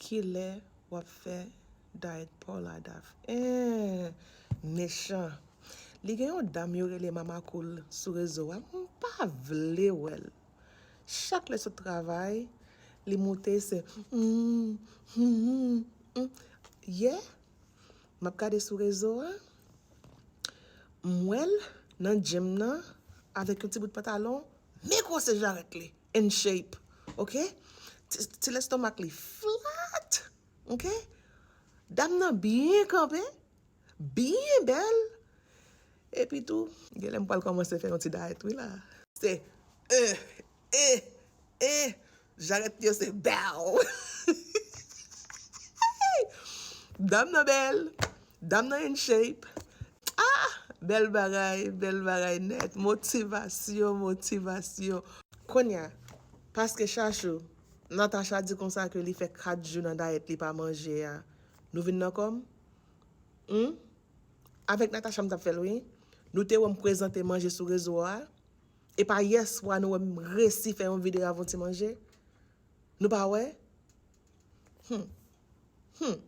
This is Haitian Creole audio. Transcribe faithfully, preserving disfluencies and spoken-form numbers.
Kilè w ap fè diet pa w la, Daph? Hein, mechan. Li gen yon dam yo rele Mama Cool sou rezo a. M pa vle wè l. Chak lè sot travay, li moute se mm, mm, mm. Yè, m ap gade sou rezo a. M wè l nan gym nan avèk yon ti bout pantalon, men gwosè jarèt li, in shape, oke? Ti, ti lestomak li flat, oke? Dam nan byen kanpe, byen bèl. Epi tou, genlè m pral kòmanse fè yon ti diet wi la. Se e, e, e, jarèt yo se bow. Dam nan bèl, dam nan in shape. Ah, bèl bagay, bèl bagay nèt. Motivasyon, motivasyon. Kounye a, paske Chachou, Natacha di konsa ke li fè kat jou nan diet li pa manje a. Nou vin nan kò m? Hmm? Avèk Natacha m t ap fè l wi. Nou te wè m prezante manje sou rezo a. E pa yè swa nou wè m resi fè yon videyo avè yon ti manje. Nou pa wè? Hmm. Hmm.